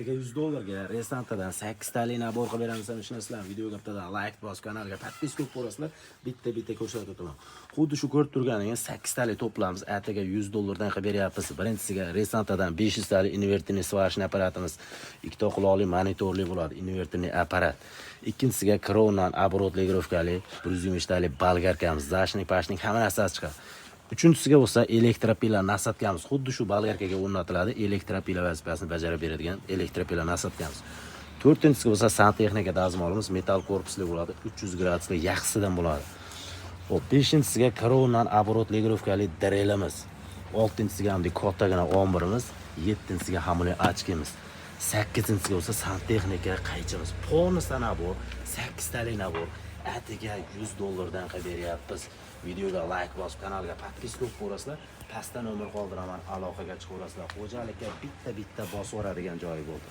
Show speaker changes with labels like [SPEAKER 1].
[SPEAKER 1] Attiga 100 dollarga Resantadan 8 tali набор qilib beramiz. Ishonasizlar, videoga bittadan layk bosib, kanalga подписка qilib qo'yasizlar. Bitta-bitta ko'rsatib o'taman. Xuddi shu ko'rib turganingiz 8 tali to'plamiz. Attiga 100 dollardan qilib beryapmiz. Birinchisiga Resantadan 500 tali инверторный сварочный apparatimiz. Ikkita quloqli monitorli bo'ladi, инверторный apparat. Ikkinchisiga Crown оборот регулировка li 120 tali bolgarkamiz, зашник, пашник, hamma narsasi chiqadi. Uchinchisiga bo'lsa электропила насадка miz, xuddi shu bolgarkaga o'rnatiladi, электропила vazifasini bajarib beradigan электропила насадка miz. To'rtinchisiga bo'lsa santexnika dazmolimiz, metall korpusli bo'ladi, 300 gradusli, yaxshisidan bo'ladi. Xo'p, beshinchisiga Crown оборот регулировка li drelimiz. Oltinchisiga hamda kattagina ombirimiz, yettinchisiga hamuli ochkimiz. Sakkizinchisiga bo'lsa santexnika qaychimiz. Полностью набор, sakkiztalik набор. Atiga 100 dollardan qilib beryapmiz. Videoga layk bosib, kanalga подписка qilib qo'yasizlar. Pastda nomer qoldiraman, aloqaga chiqaverasizlar. Xo'jalikka bitta-bitta bosib yuboradigan joyi bo'ldi.